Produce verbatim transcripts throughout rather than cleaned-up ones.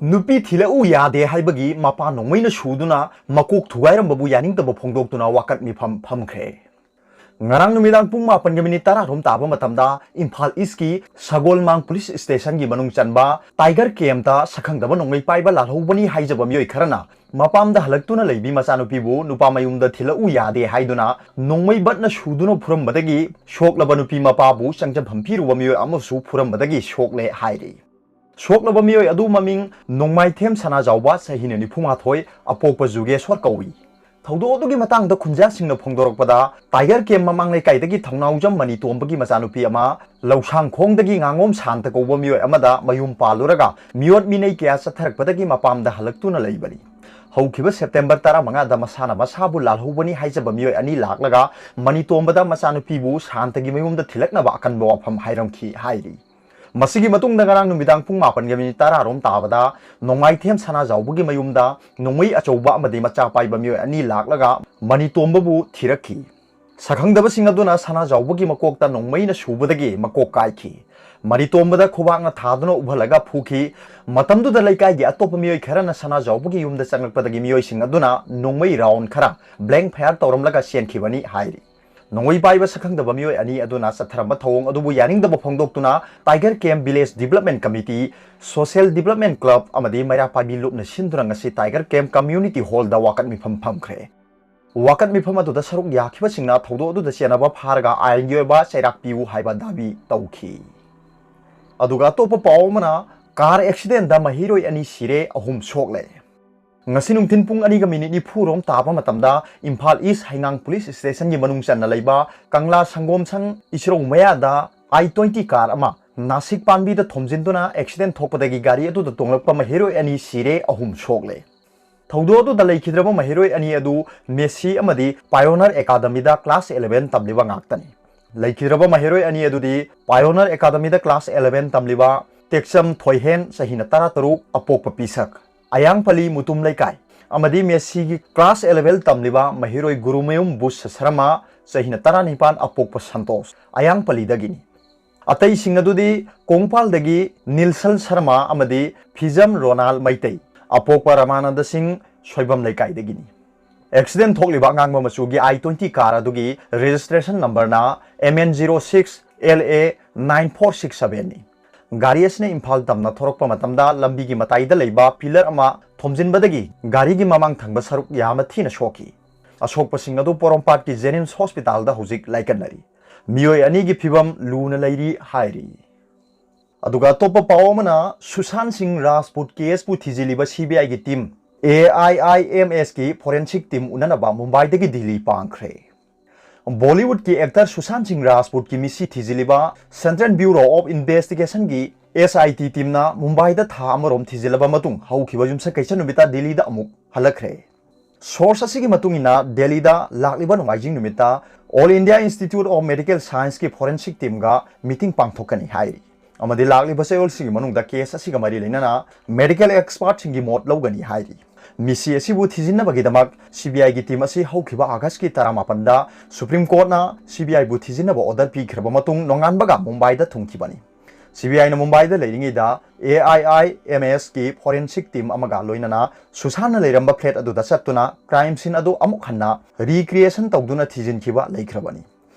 ꯅꯨꯄꯤ ꯊꯤꯜꯂꯛꯎ ꯌꯥꯗꯦ ꯍꯥꯏꯕꯒꯤ ꯃꯄꯥ ꯅꯣꯡꯃꯩꯅ ꯁꯨꯗꯨꯅ ꯃꯀꯣꯛ ꯊꯨꯒꯥꯏꯔꯝꯕꯕꯨ ꯌꯥꯅꯤꯡꯗꯕ ꯐꯣꯡꯗꯣꯛꯇꯨꯅ ꯋꯥꯀꯠ ꯃꯤꯐꯝ ꯐꯝꯈ꯭ꯔꯦ꯫ ꯉꯔꯥꯡ ꯅꯨꯃꯤꯗꯥꯡ ꯄꯨꯡ ꯃꯥꯄꯟꯒ ꯃꯤꯅꯤꯠ ꯇꯔꯥ ꯔꯣꯝ ꯇꯥꯕ ꯃꯇꯝꯗ ꯏꯝꯐꯥꯜ ꯏꯁꯀꯤ ꯁꯒꯣꯜꯃꯥꯡ ꯄꯨꯂꯤꯁ ꯁ꯭ꯇꯦꯁꯟꯒꯤ ꯃꯅꯨꯡ ꯆꯟꯕ ꯇꯥꯏꯒꯔ ꯀꯦꯝꯞꯇ ꯁꯛꯈꯪꯗꯕ ꯅꯣꯡꯃꯩ ꯄꯥꯏꯕ ꯂꯥꯜꯍꯧꯕꯅꯤ ꯍꯥꯏꯖꯕ ꯃꯤꯑꯣꯏ ꯈꯔꯅ ꯃꯄꯥꯝꯗ ꯍꯜꯂꯛꯇꯨꯅ ꯂꯩꯕꯤ ꯃꯆꯥꯅꯨꯄꯤꯕꯨ ꯅꯨꯄꯥ ꯃꯌꯨꯝꯗ ꯊꯤꯜꯂꯛꯎ ꯌꯥꯗꯦ ꯍꯥꯏꯗꯨꯅ ꯅꯣꯡꯃꯩ ꯕꯠꯅ ꯁꯨꯗꯨꯅ ꯐꯨꯔꯝꯕꯗꯒꯤ ꯁꯣꯛꯂꯕ ꯅꯨꯄꯤ ꯃꯄꯥꯕꯨ ꯆꯪꯖꯐꯝ ꯄꯤꯔꯨꯕ ꯃꯤꯑꯣꯏ ꯑꯃꯁꯨ ꯐꯨꯔꯝꯕꯗꯒꯤ ꯁꯣꯛꯂꯦ ꯍꯥꯏꯔꯤ꯫ ꯁꯣꯛꯂꯕ ꯃꯤꯑꯣꯏ ꯑꯗꯨ ꯃꯃꯤꯡ ꯅꯣꯡꯃꯥꯏꯊꯦꯝ ꯁꯅꯥꯖꯥꯎꯕ, ꯆꯍꯤꯅ ꯅꯤꯐꯨ ꯃꯥꯊꯣꯏ, ꯑꯄꯣꯛꯄ ꯖꯨꯒꯦꯁ꯭ꯋꯔ ꯀꯧꯏ꯫ ꯊꯧꯗꯣꯛ ꯑꯗꯨꯒꯤ ꯃꯇꯥꯡꯗ ꯈꯨꯟꯖꯥꯁꯤꯡꯅ ꯐꯣꯡꯗꯣꯔꯛꯄꯗ, ꯇꯥꯏꯒꯔ ꯀꯦꯝꯞ ꯃꯃꯥꯡ ꯂꯩꯀꯥꯏꯗꯒꯤ ꯊꯧꯅꯥꯎꯖꯝ ꯃꯅꯤ ꯇꯣꯝꯕꯒꯤ ꯃꯆꯥꯅꯨꯄꯤ ꯑꯃ ꯂꯧꯁꯥꯡꯈꯣꯡꯗꯒꯤ ꯉꯥꯉꯣꯝ ꯁꯥꯟꯇ ꯀꯧꯕ ꯃꯤꯑꯣꯏ ꯑꯃꯗ ꯃꯌꯨꯝ ꯄꯥꯜꯂꯨꯔꯒ ꯃꯤꯑꯣꯠ ꯃꯤꯅꯩ ꯀꯌꯥ ꯆꯠꯊꯔꯛꯄꯗꯒꯤ ꯃꯄꯥꯝꯗ ꯍꯜꯂꯛꯇꯨꯅ ꯂꯩꯕꯅꯤ꯫ ꯍꯧꯈꯤꯕ ꯁꯦꯞꯇꯦꯝꯕꯔ ꯇꯔꯥꯃꯉꯥꯗ ꯃꯁꯥꯅ ꯃꯁꯥꯕꯨ ꯂꯥꯜꯍꯧꯕꯅꯤ ꯍꯥꯏꯖꯕ ꯃꯤꯑꯣꯏ ꯑꯅꯤ ꯂꯥꯛꯂꯒ ꯃꯅꯤ ꯇꯣꯝꯕꯗ ꯃꯆꯥꯅꯨꯄꯤꯕꯨ ꯁꯥꯟꯇꯒꯤ ꯃꯌꯨꯝꯗ ꯊꯤꯜꯂꯛꯅꯕ ꯑꯀꯟꯕ ꯋꯥꯐꯝ ꯍꯥꯏꯔꯝꯈꯤ ꯍꯥꯏꯔꯤ꯫ ꯃꯁꯤꯒꯤ ꯃꯇꯨꯡꯗ ꯉꯔꯥꯡ ꯅꯨꯃꯤꯗꯥꯡ ꯄꯨꯡ ꯃꯥꯄꯟꯒ ꯃꯤꯅꯤꯠ ꯇꯔꯥ ꯔꯣꯝ ꯇꯥꯕꯗ ꯅꯣꯡꯃꯥꯏꯊꯦꯝ ꯁꯅꯥꯖꯥꯎꯕꯒꯤ ꯃꯌꯨꯝꯗ ꯅꯣꯡꯃꯩ ꯑꯆꯧꯕ ꯑꯃꯗꯤ ꯃꯆꯥ ꯄꯥꯏꯕ ꯃꯤꯑꯣꯏ ꯑꯅꯤ ꯂꯥꯛꯂꯒ ꯃꯅꯤ ꯇꯣꯝꯕꯕꯨ ꯊꯤꯔꯛꯈꯤ꯫ ꯁꯛꯈꯪꯗꯕꯁꯤꯡ ꯑꯗꯨꯅ ꯁꯅꯥꯖꯥꯎꯕꯒꯤ ꯃꯀꯣꯛꯇ ꯅꯣꯡꯃꯩꯅ ꯁꯨꯕꯗꯒꯤ ꯃꯀꯣꯛ ꯀꯥꯏꯈꯤ꯫ ꯃꯅꯤ ꯇꯣꯝꯕꯗ ꯈꯨꯕꯥꯛꯅ ꯊꯥꯗꯨꯅ ꯎꯞꯍꯜꯂꯒ ꯐꯨꯈꯤ꯫ ꯃꯇꯝꯗꯨꯗ ꯂꯩꯀꯥꯏꯒꯤ ꯑꯇꯣꯞꯄ ꯃꯤꯑꯣꯏ ꯈꯔꯅ ꯁꯅꯥꯖꯥꯎꯕꯒꯤ ꯌꯨꯝꯗ ꯆꯪꯂꯛꯄꯗꯒꯤ ꯃꯤꯑꯣꯏꯁꯤꯡ ꯑꯗꯨꯅ ꯅꯣꯡꯃꯩ ꯔꯥꯎꯟ ꯈꯔ ꯕ꯭ꯂꯦꯡ ꯐꯌꯥꯔ ꯇꯧꯔꯝꯂꯒ ꯆꯦꯟꯈꯤꯕꯅꯤ ꯍꯥꯏꯔꯤ꯫ ꯅꯣꯡꯃꯩ ꯄꯥꯏꯕ ꯁꯛꯈꯪꯗꯕ ꯃꯤꯑꯣꯏ ꯑꯅꯤ ꯑꯗꯨꯅ ꯆꯠꯊꯔꯝꯕ ꯊꯧꯑꯣꯡ ꯑꯗꯨꯕꯨ ꯌꯥꯅꯤꯡꯗꯕ ꯐꯣꯡꯗꯣꯛꯇꯨꯅ tiger camp village development committee, social development club ꯑꯃꯗꯤ ꯃꯩꯔꯥ ꯄꯥꯏꯕꯤ ꯂꯨꯞꯅ ꯁꯤꯟꯗꯨꯅ ꯉꯁꯤ ꯇꯥꯏꯒꯔ ꯀꯦꯝꯞ ꯀꯝꯃ꯭ꯌꯨꯅꯤꯇꯤ ꯍꯣꯜꯗ ꯋꯥꯀꯠ ꯃꯤꯐꯝ ꯐꯝꯈ꯭ꯔꯦ꯫ ꯋꯥꯀꯠ ꯃꯤꯐꯝ ꯑꯗꯨꯗ ꯁꯔꯨꯛ ꯌꯥꯈꯤꯕꯁꯤꯡꯅ ꯊꯧꯗꯣꯛ ꯑꯗꯨꯗ ꯆꯦꯟꯅꯕ ꯐꯥꯔꯒ ꯑꯥꯏꯟꯒꯤ ꯑꯣꯏꯕ ꯆꯩꯔꯥꯛ ꯄꯤꯌꯨ ꯍꯥꯏꯕ ꯗꯥꯕꯤ ꯇꯧꯈꯤ꯫ ꯑꯗꯨꯒ ꯑꯇꯣꯞꯄ ꯄꯥꯎ ꯑꯃꯅ, ꯀꯥꯔ ꯑꯦꯛꯁꯤꯗꯦꯟꯗ ꯃꯍꯩꯔꯣꯏ ꯑꯅꯤ ꯁꯤꯔꯦ, ꯑꯍꯨꯝ ꯁꯣꯛꯂꯦ꯫ ꯉꯁꯤ ꯅꯨꯡꯊꯤꯟ ꯄꯨꯡ ꯑꯅꯤꯒ ꯃꯤꯅꯤꯠ ꯅꯤꯐꯨ ꯔꯣꯝ ꯇꯥꯕ ꯃꯇꯝꯗ ꯏꯝꯐꯥꯜ ꯏꯁ ꯍꯩꯉꯥꯡ ꯄꯨꯂꯤꯁ ꯁ꯭ꯇꯦꯁꯟꯒꯤ ꯃꯅꯨꯡ ꯆꯟꯅ ꯂꯩꯕ ꯀꯪꯂꯥ ꯁꯪꯒꯣꯝꯁꯪ ꯏꯆꯔꯧ ꯃꯌꯥꯗ ꯑꯥꯏ ꯇ꯭ꯋꯦꯟꯇꯤ ꯀꯥꯔ ꯑꯃ ꯅꯥꯁꯤꯛ ꯄꯥꯟꯕꯤꯗ ꯊꯣꯝꯖꯤꯟꯗꯨꯅ ꯑꯦꯛꯁꯤꯗꯦꯟ ꯊꯣꯛꯄꯗꯒꯤ ꯒꯥꯔꯤ ꯑꯗꯨꯗ ꯇꯣꯡꯂꯛꯄ ꯃꯍꯩꯔꯣꯏ ꯑꯅꯤ ꯁꯤꯔꯦ, ꯑꯍꯨꯝ ꯁꯣꯛꯂꯦ꯫ ꯊꯧꯗꯣꯛ ꯑꯗꯨꯗ ꯂꯩꯈꯤꯗ꯭ꯔꯕ ꯃꯍꯩꯔꯣꯏ ꯑꯅꯤ ꯑꯗꯨ ꯃꯦꯁꯤ ꯑꯃꯗꯤ ꯄꯥꯏꯑꯣꯅꯔ ꯑꯦꯀꯥꯗꯃꯤꯗ ꯀ꯭ꯂꯥꯁ ꯑꯦꯂꯦꯚꯦꯟ ꯇꯝꯂꯤꯕ ꯉꯥꯛꯇꯅꯤ꯫ ꯂꯩꯈꯤꯗ꯭ꯔꯕ ꯃꯍꯩꯔꯣꯏ ꯑꯅꯤ ꯑꯗꯨꯗꯤ ꯄꯥꯏꯑꯣꯅꯔ ꯑꯦꯀꯥꯗꯃꯤꯗ ꯀ꯭ꯂꯥꯁ ꯑꯦꯂꯦꯚꯦꯟ ꯇꯝꯂꯤꯕ ꯇꯦꯛꯆꯝ ꯊꯣꯏꯍꯦꯟ, ꯆꯍꯤꯅ ꯇꯔꯥꯇꯔꯨꯛ, ꯑꯄꯣꯛꯄ ꯄꯤꯁꯛ, ꯑꯌꯥꯡꯄꯜꯂꯤ ꯃꯨꯇꯨꯝ ꯂꯩꯀꯥꯏ, ꯑꯃꯗꯤ ꯃꯦꯁꯤꯒꯤ ꯀ꯭ꯂꯥꯁ ꯑꯦꯂꯦꯚꯦꯟ ꯇꯝꯂꯤꯕ ꯃꯍꯩꯔꯣꯏ ꯒꯨꯔꯨꯃꯌꯨꯝ ꯕꯨꯁ ꯁꯔꯃ, ꯆꯍꯤꯅ ꯇꯔꯥꯅꯤꯄꯥꯟ, ꯑꯄꯣꯛꯄ ꯁꯟꯇꯣꯁ, ꯑꯌꯥꯡꯄꯜꯂꯤꯗꯒꯤꯅꯤ꯫ ꯑꯇꯩꯁꯤꯡ ꯑꯗꯨꯗꯤ ꯀꯣꯡꯄꯥꯜꯗꯒꯤ ꯅꯤꯜꯁꯟ ꯁꯔꯃ ꯑꯃꯗꯤ ꯐꯤꯖꯝ ꯔꯣꯅꯥꯜ ꯃꯩꯇꯩ, ꯑꯄꯣꯛꯄ ꯔꯃꯥꯅꯟꯗ ꯁꯤꯡ, ꯁꯣꯏꯕꯝ ꯂꯩꯀꯥꯏꯗꯒꯤꯅꯤ꯫ ꯑꯦꯛꯁꯤꯗꯦꯟ ꯊꯣꯛꯂꯤꯕ ꯑꯉꯥꯡꯕ ꯃꯆꯨꯒꯤ I twenty car ꯑꯗꯨꯒꯤ registration numberꯅ M N zero six L A nine four six sevenꯅꯤ꯫ ꯒꯥꯔꯤ ꯑꯁꯤꯅ ꯏꯝꯐꯥꯜ ꯇꯝꯅ ꯊꯧꯔꯛꯄ ꯃꯇꯝꯗ ꯂꯝꯕꯤꯒꯤ ꯃꯇꯥꯏꯗ ꯂꯩꯕ pillar ꯑꯃ ꯊꯣꯝꯖꯤꯟꯕꯗꯒꯤ ꯒꯥꯔꯤꯒꯤ ꯃꯃꯥꯡ ꯊꯪꯕ ꯁꯔꯨꯛ ꯌꯥꯝꯅ ꯊꯤꯅ ꯁꯣꯛꯈꯤ꯫ ꯑꯁꯣꯛꯄꯁꯤꯡ ꯑꯗꯨ ꯄꯣꯔꯣꯝꯄꯥꯠꯀꯤ JNIMS hospitalꯗ ꯍꯧꯖꯤꯛ ꯂꯥꯏꯀꯠꯅꯔꯤ꯫ ꯃꯤꯑꯣꯏ ꯑꯅꯤꯒꯤ ꯐꯤꯕꯝ ꯂꯨꯅ ꯂꯩꯔꯤ ꯍꯥꯏꯔꯤ꯫ ꯑꯗꯨꯒ ꯑꯇꯣꯞꯄ ꯄꯥꯎ ꯑꯃꯅ, ꯁꯨꯁꯥꯟ ꯁꯤꯡ ꯔꯥꯖꯄꯨꯠ caseꯄꯨ ꯊꯤꯖꯤꯜꯂꯤꯕ CBIꯒꯤ team, AIIMSꯀꯤ forensic team ꯎꯅꯅꯕ ꯃꯨꯝꯕꯥꯏꯗꯒꯤ ꯗꯤꯜꯂꯤ ꯄꯥꯡꯈ꯭ꯔꯦ꯫ ꯕꯣꯂꯤꯋꯨꯗꯀꯤ actor ꯁꯨꯁꯥꯟ ꯁꯤꯡ ꯔꯥꯖꯄꯨꯠꯀꯤ ꯃꯤꯁꯤ ꯊꯤꯖꯤꯜꯂꯤꯕ Central Bureau of Investigationꯒꯤ SIT teamꯅ ꯃꯨꯝꯕꯥꯏꯗ ꯊꯥ ꯑꯃꯔꯣꯝ ꯊꯤꯖꯤꯜꯂꯕ ꯃꯇꯨꯡ ꯍꯧꯈꯤꯕ ꯌꯨꯝꯁꯀꯩꯁ ꯅꯨꯃꯤꯠꯇ ꯗꯤꯜꯂꯤꯗ ꯑꯃꯨꯛ ꯍꯜꯂꯛꯈ꯭ꯔꯦ꯫ Source ꯑꯁꯤꯒꯤ ꯃꯇꯨꯡ ꯏꯟꯅ, ꯗꯦꯜꯂꯤꯗ ꯂꯥꯛꯂꯤꯕ ꯅꯣꯡꯃꯥꯏꯖꯤꯡ ꯅꯨꯃꯤꯠꯇ All India Institute of Medical Scienceꯀꯤ forensic teamꯒ meeting ꯄꯥꯡꯊꯣꯛꯀꯅꯤ ꯍꯥꯏꯔꯤ꯫ ꯑꯃꯗꯤ ꯂꯥꯛꯂꯤꯕ ꯆꯌꯣꯜꯁꯤꯒꯤ ꯃꯅꯨꯡꯗ case ꯑꯁꯤꯒ ꯃꯔꯤ ꯂꯩꯅꯅ medical expertꯁꯤꯡꯒꯤ ꯃꯣꯠ ꯂꯧꯒꯅꯤ ꯍꯥꯏꯔꯤ꯫ ꯃꯤꯁꯤ ꯑꯁꯤꯕꯨ ꯊꯤꯖꯤꯟꯅꯕꯒꯤꯗꯃꯛ CBIꯒꯤ team ꯑꯁꯤ ꯍꯧꯈꯤꯕ Augustꯀꯤ ꯇꯔꯥꯃꯥꯄꯟꯗ Supreme Courtꯅ CBIꯕꯨ ꯊꯤꯖꯤꯟꯅꯕ order ꯄꯤꯈ꯭ꯔꯕ ꯃꯇꯨꯡ ꯅꯣꯡꯉꯥꯟꯕꯒ ꯃꯨꯝꯕꯥꯏꯗ ꯊꯨꯡꯈꯤꯕꯅꯤ꯫ CBIꯅ ꯃꯨꯝꯕꯥꯏꯗ ꯂꯩꯔꯤꯉꯩꯗ AIIMSꯀꯤ forensic team ꯑꯃꯒ ꯂꯣꯏꯅꯅ ꯁꯨꯁꯥꯟꯅ ꯂꯩꯔꯝꯕ flat ꯑꯗꯨꯗ ꯆꯠꯇꯨꯅ crime scene ꯑꯗꯨ ꯑꯃꯨꯛ ꯍꯟꯅ recreation ꯇꯧꯗꯨꯅ ꯊꯤꯖꯤꯟꯈꯤꯕ ꯂꯩꯈ꯭ꯔꯕꯅꯤ꯫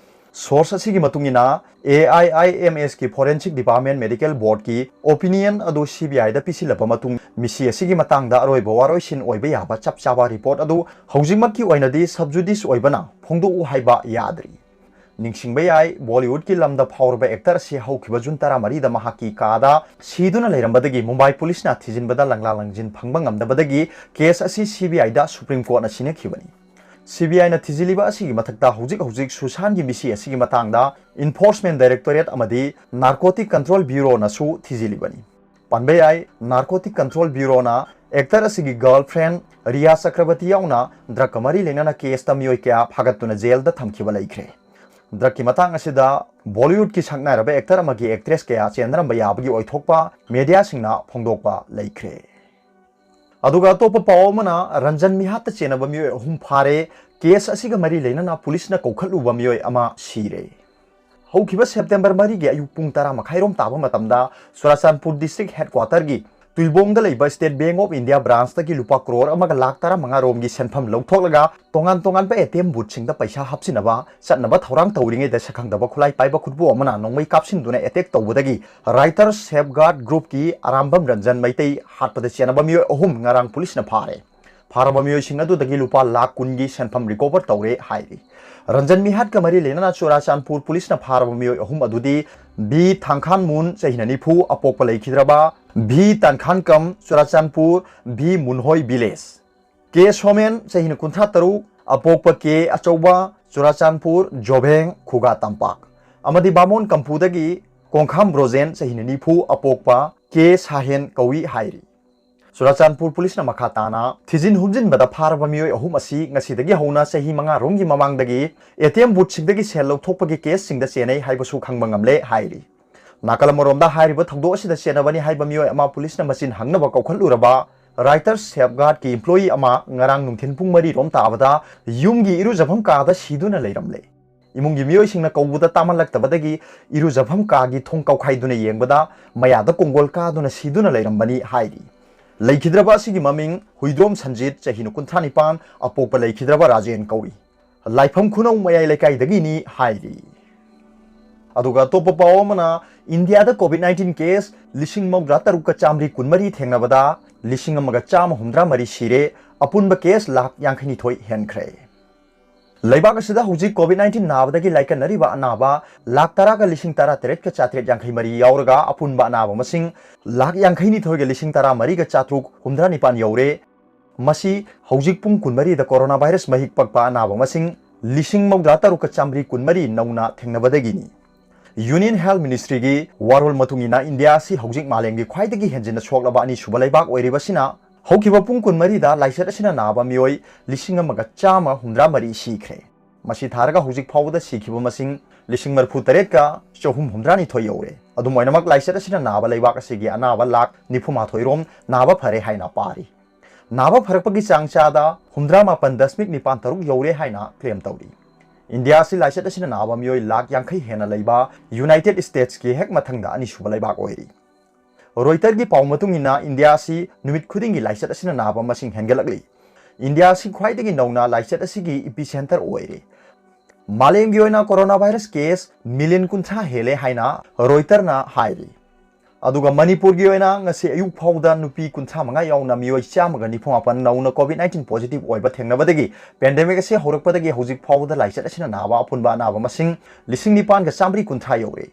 Source ꯑꯁꯤꯒꯤ ꯃꯇꯨꯡ ꯏꯟꯅ, AIIMSꯀꯤ forensic department medical boardꯀꯤ opinion ꯑꯗꯨ CBIꯗ ꯄꯤꯁꯤꯜꯂꯕ ꯃꯇꯨꯡ, ꯃꯤꯁꯤ ꯑꯁꯤꯒꯤ ꯃꯇꯥꯡꯗ ꯑꯔꯣꯏꯕ ꯋꯥꯔꯣꯏꯁꯤꯟ ꯑꯣꯏꯕ ꯌꯥꯕ ꯆꯞ ꯆꯥꯕ report ꯑꯗꯨ ꯍꯧꯖꯤꯛꯃꯛꯀꯤ ꯑꯣꯏꯅꯗꯤ sub judice ꯑꯣꯏꯕꯅ ꯐꯣꯡꯗꯣꯛꯎ ꯍꯥꯏꯕ ꯌꯥꯗ꯭ꯔꯤ꯫ ꯅꯤꯡꯁꯤꯡꯕ ꯌꯥꯏ, ꯕꯣꯂꯤꯋꯨꯗꯀꯤ ꯂꯝꯗ ꯐꯥꯎꯔꯕ actor ꯑꯁꯤ ꯍꯧꯈꯤꯕ June ꯇꯔꯥꯃꯔꯤꯗ ꯃꯍꯥꯛꯀꯤ ꯀꯥꯗ ꯁꯤꯗꯨꯅ ꯂꯩꯔꯝꯕꯗꯒꯤ ꯃꯨꯝꯕꯥꯏ ꯄꯨꯂꯤꯁꯅ ꯊꯤꯖꯤꯟꯕꯗ ꯂꯪꯂꯥ ꯂꯪꯖꯤꯟ ꯐꯪꯕ ꯉꯝꯗꯕꯗꯒꯤ case ꯑꯁꯤ CBIꯗ Supreme Courtꯅ ꯁꯤꯟꯅꯈꯤꯕꯅꯤ꯫ CBIꯅ ꯊꯤꯖꯤꯜꯂꯤꯕ ꯑꯁꯤꯒꯤ ꯃꯊꯛꯇ ꯍꯧꯖꯤꯛ ꯍꯧꯖꯤꯛ ꯁꯨꯁꯥꯟꯒꯤ ꯃꯤꯁꯤ ꯑꯁꯤꯒꯤ ꯃꯇꯥꯡꯗ Enforcement Directorate ꯑꯃꯗꯤ Narcotic Control Bureauꯅꯁꯨ ꯊꯤꯖꯤꯜꯂꯤꯕꯅꯤ꯫ ꯄꯟꯕ ꯌꯥꯏ, Narcotic Control Bureauꯅ actor ꯑꯁꯤꯒꯤ girlfriend ꯔꯤꯌꯥ ꯆꯀ꯭ꯔꯕꯔꯇꯤ ꯌꯥꯎꯅ drugꯀ ꯃꯔꯤ ꯂꯩꯅꯅ caseꯇ ꯃꯤꯑꯣꯏ ꯀꯌꯥ ꯐꯥꯒꯠꯇꯨꯅ jailꯗ ꯊꯝꯈꯤꯕ ꯂꯩꯈ꯭ꯔꯦ꯫ Drugꯀꯤ ꯃꯇꯥꯡ ꯑꯁꯤꯗ ꯕꯣꯂꯤꯋꯨꯗꯀꯤ ꯁꯛꯅꯥꯏꯔꯕ actor ꯑꯃꯒꯤ actress ꯀꯌꯥ ꯆꯦꯟꯅꯔꯝꯕ ꯌꯥꯕꯒꯤ ꯑꯣꯏꯊꯣꯛꯄ mediaꯁꯤꯡꯅ ꯐꯣꯡꯗꯣꯛꯄ ꯂꯩꯈ꯭ꯔꯦ꯫ ꯑꯗꯨꯒ ꯑꯇꯣꯞꯄ ꯄꯥꯎ ꯑꯃꯅ, ꯔꯟꯖꯟ ꯃꯤꯍꯥꯠꯇ ꯆꯦꯟꯅꯕ ꯃꯤꯑꯣꯏ ꯑꯍꯨꯝ ꯐꯥꯔꯦ꯫ Case ꯑꯁꯤꯒ ꯃꯔꯤ ꯂꯩꯅꯅ ꯄꯨꯂꯤꯁꯅ ꯀꯧꯈꯠꯂꯨꯕ ꯃꯤꯑꯣꯏ ꯑꯃ ꯁꯤꯔꯦ꯫ ꯍꯧꯈꯤꯕ ꯁꯦꯞꯇꯦꯝꯕꯔ ꯃꯔꯤꯒꯤ ꯑꯌꯨꯛ ꯄꯨꯡ ꯇꯔꯥ ꯃꯈꯥꯏꯔꯣꯝ ꯇꯥꯕ ꯃꯇꯝꯗ ꯆꯨꯔꯥꯆꯥꯟꯄꯨꯔ district headquarterꯒꯤ ꯇꯨꯏꯕꯣꯡꯗ ꯂꯩꯕ State Bank of India branchꯇꯒꯤ ꯂꯨꯄꯥ ꯀ꯭ꯔꯣꯔ ꯑꯃꯒ ꯂꯥꯈ ꯇꯔꯥꯃꯉꯥ ꯔꯣꯝꯒꯤ ꯁꯦꯟꯐꯝ ꯂꯧꯊꯣꯛꯂꯒ ꯇꯣꯉꯥꯟ ꯇꯣꯉꯥꯟꯕ ATM boothꯁꯤꯡꯗ ꯄꯩꯁꯥ ꯍꯥꯞꯆꯤꯟꯅꯕ ꯆꯠꯅꯕ ꯊꯧꯔꯥꯡ ꯇꯧꯔꯤꯉꯩꯗ ꯁꯛꯈꯪꯗꯕ ꯈꯨꯠꯂꯥꯏ ꯄꯥꯏꯕ ꯈꯨꯠꯄꯨ ꯑꯃꯅ ꯅꯣꯡꯃꯩ ꯀꯥꯞꯁꯤꯟꯗꯨꯅ attack ꯇꯧꯕꯗꯒꯤ Writers Safeguard Groupꯀꯤ ꯑꯔꯥꯝꯕꯝ ꯔꯟꯖꯟ ꯃꯩꯇꯩ ꯍꯥꯠꯄꯗ ꯆꯦꯟꯅꯕ ꯃꯤꯑꯣꯏ ꯑꯍꯨꯝ ꯉꯔꯥꯡ ꯄꯨꯂꯤꯁꯅ ꯐꯥꯔꯦ꯫ ꯐꯥꯔꯕ ꯃꯤꯑꯣꯏꯁꯤꯡ ꯑꯗꯨꯗꯒꯤ ꯂꯨꯄꯥ ꯂꯥꯈ ꯀꯨꯟꯒꯤ ꯁꯦꯟꯐꯝ recover ꯇꯧꯔꯦ ꯍꯥꯏꯔꯤ꯫ ꯔꯟꯖꯟ ꯃꯤꯍꯥꯠꯀ ꯃꯔꯤ ꯂꯩꯅꯅ ꯆꯨꯔꯥꯆꯥꯟꯄꯨꯔ ꯄꯨꯂꯤꯁꯅ ꯐꯥꯔꯕ ꯃꯤꯑꯣꯏ ꯑꯍꯨꯝ ꯑꯗꯨꯗꯤ ꯕꯤ ꯊꯥꯡꯈꯥꯟꯃꯨꯟ, ꯆꯍꯤꯅ ꯅꯤꯐꯨ, ꯑꯄꯣꯛꯄ ꯂꯩꯈꯤꯗ꯭ꯔꯕ, ꯚꯤ ꯇꯥꯟꯈꯥꯟꯀꯝ, ꯆꯨꯔꯥꯆꯥꯟꯄꯨꯔ, ꯚꯤ ꯃꯨꯟꯍꯣꯏ village, ꯀꯦ ꯁꯣꯃꯦꯟ, ꯆꯍꯤꯅ ꯀꯨꯟꯊ꯭ꯔꯥ ꯇꯔꯨꯛ, ꯑꯄꯣꯛꯄ ꯀꯦ ꯑꯆꯧꯕ, ꯆꯨꯔꯥꯆꯥꯟꯄꯨꯔ, ꯖꯣꯚꯦꯡ, ꯈꯨꯒꯥ ꯇꯝꯄꯥꯛ, ꯑꯃꯗꯤ ꯕꯥꯃꯣꯟ ꯀꯝꯄꯨꯗꯒꯤ ꯀꯣꯡꯈꯥꯝ ꯕ꯭ꯔꯣꯖꯦꯟ, ꯆꯍꯤꯅ ꯅꯤꯐꯨ, ꯑꯄꯣꯛꯄ ꯀꯦ ꯁꯥꯍꯦꯟ ꯀꯧꯏ ꯍꯥꯏꯔꯤ꯫ ꯆꯨꯔꯥꯆꯥꯟꯄꯨꯔ ꯄꯨꯂꯤꯁꯅ ꯃꯈꯥ ꯇꯥꯅ ꯊꯤꯖꯤꯟ ꯍꯨꯝꯖꯤꯟꯕꯗ ꯐꯥꯔꯕ ꯃꯤꯑꯣꯏ ꯑꯍꯨꯝ ꯑꯁꯤ ꯉꯁꯤꯗꯒꯤ ꯍꯧꯅ ꯆꯍꯤ ꯃꯉꯥ ꯔꯣꯝꯒꯤ ꯃꯃꯥꯡꯗꯒꯤ ATM boothꯁꯤꯡꯗꯒꯤ ꯁꯦꯜ ꯂꯧꯊꯣꯛꯄꯒꯤ caseꯁꯤꯡꯗ ꯆꯦꯟꯅꯩ ꯍꯥꯏꯕꯁꯨ ꯈꯪꯕ ꯉꯝꯂꯦ ꯍꯥꯏꯔꯤ꯫ ꯅꯥꯀꯜ ꯑꯃꯔꯣꯝꯗ ꯍꯥꯏꯔꯤꯕ ꯊꯧꯗꯣꯛ ꯑꯁꯤꯗ ꯆꯦꯟꯅꯕꯅꯤ ꯍꯥꯏꯕ ꯃꯤꯑꯣꯏ ꯑꯃ ꯄꯨꯂꯤꯁꯅ ꯃꯆꯤꯟ ꯍꯪꯅꯕ ꯀꯧꯈꯠꯂꯨꯔꯕ Writers Safeguardꯀꯤ employee ꯑꯃ ꯉꯔꯥꯡ ꯅꯨꯡꯊꯤꯜ ꯄꯨꯡ ꯃꯔꯤ ꯔꯣꯝ ꯇꯥꯕꯗ ꯌꯨꯝꯒꯤ ꯏꯔꯨꯖꯐꯝ ꯀꯥꯗ ꯁꯤꯗꯨꯅ ꯂꯩꯔꯝꯂꯦ꯫ ꯏꯃꯨꯡꯒꯤ ꯃꯤꯑꯣꯏꯁꯤꯡꯅ ꯀꯧꯕꯗ ꯇꯥꯃꯜꯂꯛꯇꯕꯗꯒꯤ ꯏꯔꯨꯖꯐꯝ ꯀꯥꯒꯤ ꯊꯣꯡ ꯀꯥꯎꯈꯥꯏꯗꯨꯅ ꯌꯦꯡꯕꯗ ꯃꯌꯥꯗ ꯀꯣꯡꯒꯣꯜ ꯀꯥꯗꯨꯅ ꯁꯤꯗꯨꯅ ꯂꯩꯔꯝꯕꯅꯤ ꯍꯥꯏꯔꯤ꯫ ꯂꯩꯈꯤꯗ꯭ꯔꯕ ꯑꯁꯤꯒꯤ ꯃꯃꯤꯡ ꯍꯨꯏꯗ꯭ꯔꯣꯝ ꯁꯟꯖꯤꯠ, ꯆꯍꯤꯅ ꯀꯨꯟꯊ꯭ꯔꯥ ꯅꯤꯄꯥꯟ, ꯑꯄꯣꯛꯄ ꯂꯩꯈꯤꯗ꯭ꯔꯕ ꯔꯥꯖꯦꯟ ꯀꯧꯏ꯫ ꯂꯥꯏꯐꯝ ꯈꯨꯅꯧ ꯃꯌꯥꯏ ꯂꯩꯀꯥꯏꯗꯒꯤꯅꯤ ꯍꯥꯏꯔꯤ꯫ ꯑꯗꯨꯒ ꯑꯇꯣꯞꯄ ꯄꯥꯎ ꯑꯃꯅ, ꯏꯟꯗꯤꯌꯥꯗ COVID nineteen case ꯂꯤꯁꯤꯡ ꯃꯧꯗ꯭ꯔꯥ ꯇꯔꯨꯛꯀ ꯆꯥꯝꯃꯔꯤ ꯀꯨꯟꯃꯔꯤ ꯊꯦꯡꯅꯕꯗ ꯂꯤꯁꯤꯡ ꯑꯃꯒ ꯆꯥꯝꯃ ꯍꯨꯝꯗ꯭ꯔꯥ ꯃꯔꯤ ꯁꯤꯔꯦ, ꯑꯄꯨꯟꯕ case ꯂꯥꯈ ꯌꯥꯡꯈꯩ ꯅꯤꯊꯣꯏ ꯍꯦꯟꯈ꯭ꯔꯦ꯫ ꯂꯩꯕꯥꯛ ꯑꯁꯤꯗ ꯍꯧꯖꯤꯛ COVID nineteen ꯅꯥꯕꯗꯒꯤ ꯂꯥꯏꯀꯠꯅꯔꯤꯕ ꯑꯅꯥꯕ ꯂꯥꯈ ꯇꯔꯥꯒ ꯂꯤꯁꯤꯡ ꯇꯔꯥ ꯇꯔꯦꯠꯀ ꯆꯥꯇ꯭ꯔꯦꯠ ꯌꯥꯡꯈꯩ ꯃꯔꯤ ꯌꯥꯎꯔꯒ ꯑꯄꯨꯟꯕ ꯑꯅꯥꯕ ꯃꯁꯤꯡ ꯂꯥꯈ ꯌꯥꯡꯈꯩ ꯅꯤꯊꯣꯏꯒ ꯂꯤꯁꯤꯡ ꯇꯔꯥ ꯃꯔꯤꯒ ꯆꯥꯇ꯭ꯔꯨꯛ ꯍꯨꯝꯗ꯭ꯌꯥ ꯅꯤꯄꯥꯟ ꯌꯧꯔꯦ꯫ ꯃꯁꯤ ꯍꯧꯖꯤꯛ ꯄꯨꯡ ꯀꯨꯟꯃꯔꯤꯗ coronavirus ꯃꯍꯤꯛ ꯄꯛꯄ ꯑꯅꯥꯕ ꯃꯁꯤꯡ ꯂꯤꯁꯤꯡ ꯃꯧꯗ꯭ꯔꯥ ꯇꯔꯨꯛꯀ ꯆꯥꯝꯃꯔꯤ ꯀꯨꯟꯃꯔꯤ ꯅꯧꯅ ꯊꯦꯡꯅꯕꯗꯒꯤꯅꯤ꯫ Union Health Ministryꯒꯤ ꯋꯥꯔꯣꯜ ꯃꯇꯨꯡ ꯏꯟꯅ, ꯏꯟꯗꯤꯌꯥ ꯑꯁꯤ ꯍꯧꯖꯤꯛ ꯃꯥꯂꯦꯝꯒꯤ ꯈ꯭ꯋꯥꯏꯗꯒꯤ ꯍꯦꯟꯖꯤꯟꯅ ꯁꯣꯛꯂꯕ ꯑꯅꯤꯁꯨꯕ ꯂꯩꯕꯥꯛ ꯑꯣꯏꯔꯤꯕꯁꯤꯅ, ꯍꯧꯈꯤꯕ ꯄꯨꯡ ꯀꯨꯟꯃꯔꯤꯗ ꯂꯥꯏꯆꯠ ꯑꯁꯤꯅ ꯅꯥꯕ ꯃꯤꯑꯣꯏ ꯂꯤꯁꯤꯡ ꯑꯃꯒ ꯆꯥꯝꯃ ꯍꯨꯝꯗ꯭ꯌꯥ ꯃꯔꯤ ꯁꯤꯈ꯭ꯔꯦ꯫ ꯃꯁꯤ ꯊꯥꯔꯒ ꯍꯧꯖꯤꯛ ꯐꯥꯎꯕꯗ ꯁꯤꯈꯤꯕ ꯃꯁꯤꯡ ꯂꯤꯁꯤꯡ ꯃꯔꯤꯐꯨ ꯇꯔꯦꯠꯀ ꯆꯍꯨꯝ ꯍꯨꯝꯗ꯭ꯌꯥ ꯅꯤꯊꯣꯏ ꯌꯧꯔꯦ꯫ ꯑꯗꯨꯝ ꯑꯣꯏꯅꯃꯛ, ꯂꯥꯏꯆꯠ ꯑꯁꯤꯅ ꯅꯥꯕ ꯂꯩꯕꯥꯛ ꯑꯁꯤꯒꯤ ꯑꯅꯥꯕ ꯂꯥꯈ ꯅꯤꯐꯨ ꯃꯥꯊꯣꯏ ꯔꯣꯝ ꯅꯥꯕ ꯐꯔꯦ ꯍꯥꯏꯅ ꯄꯥꯔꯤ꯫ ꯅꯥꯕ ꯐꯔꯛꯄꯒꯤ ꯆꯥꯡ ꯆꯥꯗ ꯍꯨꯝꯗ꯭ꯌꯥ ꯃꯥꯄꯟ ꯗꯁꯃꯤꯛ ꯅꯤꯄꯥꯟ ꯇꯔꯨꯛ ꯌꯧꯔꯦ ꯍꯥꯏꯅ claim ꯇꯧꯔꯤ꯫ ꯏꯟꯗꯤꯌꯥ ꯑꯁꯤ ꯂꯥꯏꯆꯠ ꯑꯁꯤꯅ ꯅꯥꯕ ꯃꯤꯑꯣꯏ ꯂꯥꯈ ꯌꯥꯡꯈꯩ ꯍꯦꯟꯅ ꯂꯩꯕ ꯌꯨꯅꯥꯏꯇꯦꯗ ꯁ꯭ꯇꯦꯠꯁꯀꯤ ꯍꯦꯛ ꯃꯊꯪꯗ ꯑꯅꯤꯁꯨꯕ ꯂꯩꯕꯥꯛ ꯑꯣꯏꯔꯤ꯫ ꯔꯣꯏꯇꯔꯒꯤ ꯄꯥꯎ ꯃꯇꯨꯡ ꯏꯟꯅ, ꯏꯟꯗꯤꯌꯥ ꯑꯁꯤ ꯅꯨꯃꯤꯠ ꯈꯨꯗꯤꯡꯒꯤ ꯂꯥꯏꯆꯠ ꯑꯁꯤꯅ ꯅꯥꯕ ꯃꯁꯤꯡ ꯍꯦꯟꯒꯠꯂꯛꯂꯤ꯫ ꯏꯟꯗꯤꯌꯥ ꯑꯁꯤ ꯈ꯭ꯋꯥꯏꯗꯒꯤ ꯅꯧꯅ ꯂꯥꯏꯆꯠ ꯑꯁꯤꯒꯤ ꯏꯄꯤꯁꯦꯟꯇꯔ ꯑꯣꯏꯔꯤ꯫ ꯃꯥꯂꯦꯝꯒꯤ ꯑꯣꯏꯅ ꯀꯣꯔꯣꯅꯥ ꯚꯥꯏꯔꯁ ꯀꯦꯁ ꯃꯤꯂꯤꯌꯟ ꯀꯨꯟꯊ꯭ꯔꯥ ꯍꯦꯜꯂꯦ ꯍꯥꯏꯅ ꯔꯣꯏꯇꯔꯅ ꯍꯥꯏꯔꯤ꯫ ꯑꯗꯨꯒ ꯃꯅꯤꯄꯨꯔꯒꯤ ꯑꯣꯏꯅ ꯉꯁꯤ ꯑꯌꯨꯛ ꯐꯥꯎꯕꯗ ꯅꯨꯄꯤ ꯀꯨꯟꯊ꯭ꯔꯥ ꯃꯉꯥ ꯌꯥꯎꯅ ꯃꯤꯑꯣꯏ ꯆꯥꯝꯃꯒ ꯅꯤꯐꯨ ꯃꯥꯄꯟ ꯅꯧꯅ ꯀꯣꯚꯤꯗ ꯅꯥꯏꯟꯇꯤꯟ ꯄꯣꯖꯤꯇꯤꯚ ꯑꯣꯏꯕ ꯊꯦꯡꯅꯕꯗꯒꯤ, ꯄꯦꯟꯗꯦꯃꯤꯛ ꯑꯁꯤ ꯍꯧꯔꯛꯄꯗꯒꯤ ꯍꯧꯖꯤꯛ ꯐꯥꯎꯕꯗ ꯂꯥꯏꯆꯠ ꯑꯁꯤꯅ ꯅꯥꯕ ꯑꯄꯨꯟꯕ ꯑꯅꯥꯕ ꯃꯁꯤꯡ ꯂꯤꯁꯤꯡ ꯅꯤꯄꯥꯟꯒ ꯆꯥꯝꯃꯔꯤ ꯀꯨꯟꯊ꯭ꯔꯥ ꯌꯧꯔꯦ꯫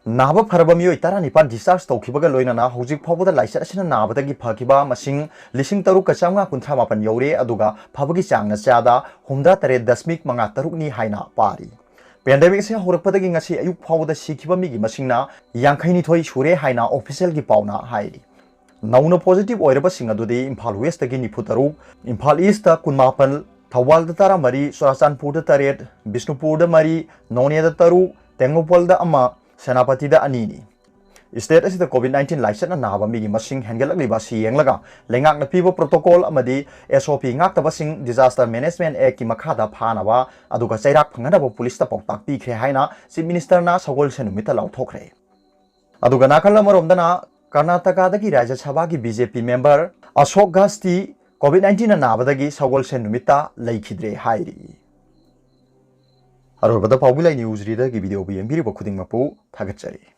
ꯅꯥꯕ ꯐꯔꯕ ꯃꯤꯑꯣꯏ ꯇꯔꯥꯅꯤꯄꯥꯟ ꯗꯤꯁꯆꯥꯔꯖ ꯇꯧꯈꯤꯕꯒ ꯂꯣꯏꯅꯅ ꯍꯧꯖꯤꯛ ꯐꯥꯎꯕꯗ ꯂꯥꯏꯆꯠ ꯑꯁꯤꯅ ꯅꯥꯕꯗꯒꯤ ꯐꯈꯤꯕ ꯃꯁꯤꯡ ꯂꯤꯁꯤꯡ ꯇꯔꯨꯛꯀ ꯆꯥꯝꯃꯉꯥ ꯀꯨꯟꯊ꯭ꯔꯥ ꯃꯥꯄꯟ ꯌꯧꯔꯦ, ꯑꯗꯨꯒ ꯐꯕꯒꯤ ꯆꯥꯡꯅ ꯆꯥꯗ ꯍꯨꯝꯗ꯭ꯔꯥ ꯇꯔꯦꯠ ꯗꯁꯃꯤꯛ ꯃꯉꯥ ꯇꯔꯨꯛꯅꯤ ꯍꯥꯏꯅ ꯄꯥꯔꯤ꯫ ꯄꯦꯟꯗꯦꯃꯤꯛ ꯑꯁꯤ ꯍꯧꯔꯛꯄꯗꯒꯤ ꯉꯁꯤ ꯑꯌꯨꯛ ꯐꯥꯎꯕꯗ ꯁꯤꯈꯤꯕ ꯃꯤꯒꯤ ꯃꯁꯤꯡꯅ ꯌꯥꯡꯈꯩꯅꯤꯊꯣꯏ ꯁꯨꯔꯦ ꯍꯥꯏꯅ ꯑꯣꯐꯤꯁꯤꯌꯦꯜꯒꯤ ꯄꯥꯎꯅ ꯍꯥꯏꯔꯤ꯫ ꯅꯧꯅ ꯄꯣꯖꯤꯇꯤꯚ ꯑꯣꯏꯔꯕꯁꯤꯡ ꯑꯗꯨꯗꯤ ꯏꯝꯐꯥꯜ ꯋꯦꯁꯇꯒꯤ ꯅꯤꯐꯨ ꯇꯔꯨꯛ, ꯏꯝꯐꯥꯜ ꯏꯁꯇ ꯀꯨꯟꯃꯥꯄꯟ, ꯊꯧꯕꯥꯜꯗ ꯇꯔꯥꯃꯔꯤ, ꯆꯨꯔꯥꯆꯥꯟꯄꯨꯔꯗ ꯇꯔꯦꯠ, ꯕꯤꯁꯅꯨꯄꯨꯔꯗ ꯃꯔꯤ, ꯅꯣꯅꯦꯗ ꯇꯔꯨꯛ, ꯇꯦꯡꯅꯧꯄꯜꯗ ꯑꯃ, ꯁꯦꯅꯥꯄꯇꯤꯗ ꯑꯅꯤꯅꯤ꯫ ꯁ꯭ꯇꯦꯠ ꯑꯁꯤꯗ ꯀꯣꯚꯤꯗ ꯅꯥꯏꯟꯇꯤꯟ ꯂꯥꯏꯆꯠꯅ ꯅꯥꯕ ꯃꯤꯒꯤ ꯃꯁꯤꯡ ꯍꯦꯟꯒꯠꯂꯛꯂꯤꯕ ꯑꯁꯤ ꯌꯦꯡꯂꯒ, ꯂꯩꯉꯥꯛꯅ ꯄꯤꯕ ꯄ꯭ꯔꯣꯇꯣꯀꯣꯜ ꯑꯃꯗꯤ ꯑꯦꯁ ꯑꯣ ꯄꯤ ꯉꯥꯛꯇꯕꯁꯤꯡ ꯗꯤꯖꯥꯁꯇꯔ ꯃꯦꯅꯦꯖꯃꯦꯟ ꯑꯦꯛꯀꯤ ꯃꯈꯥꯗ ꯐꯥꯅꯕ ꯑꯗꯨꯒ ꯆꯩꯔꯥꯛ ꯐꯪꯍꯟꯅꯕ ꯄꯨꯂꯤꯁꯇ ꯄꯥꯎꯇꯥꯛ ꯄꯤꯈ꯭ꯔꯦ ꯍꯥꯏꯅ ꯆꯤꯐ ꯃꯤꯅꯤꯁꯇꯔꯅ ꯁꯒꯣꯜꯁꯦꯟ ꯅꯨꯃꯤꯠꯇ ꯂꯥꯎꯊꯣꯛꯈ꯭ꯔꯦ꯫ ꯑꯗꯨꯒ ꯅꯥꯀꯜ ꯑꯃꯔꯣꯝꯗꯅ, ꯀꯔꯅꯥꯇꯀꯥꯗꯒꯤ ꯔꯥꯖ꯭ꯌ ꯁꯚꯥꯒꯤ ꯕꯤ ꯖꯦ ꯄꯤ ꯃꯦꯝꯕꯔ ꯑꯁꯣꯛ ꯒꯥꯁꯇꯤ ꯀꯣꯚꯤꯗ ꯅꯥꯏꯟꯇꯤꯟꯅ ꯅꯥꯕꯗꯒꯤ ꯁꯒꯣꯜꯁꯦꯟ ꯅꯨꯃꯤꯠꯇ ꯂꯩꯈꯤꯗ꯭ꯔꯦ ꯍꯥꯏꯔꯤ꯫ ꯑꯔꯣꯏꯕꯗ ꯄꯥꯎꯕꯤ ꯂꯥꯏ ꯅ꯭ꯌꯨꯁ ꯔꯤꯗꯔꯒꯤ ꯚꯤꯗꯤꯑꯣꯕꯨ ꯌꯦꯡꯕꯤꯔꯤꯕ ꯈꯨꯗꯤꯡꯃꯛꯄꯨ ꯊꯥꯒꯠꯆꯔꯤ꯫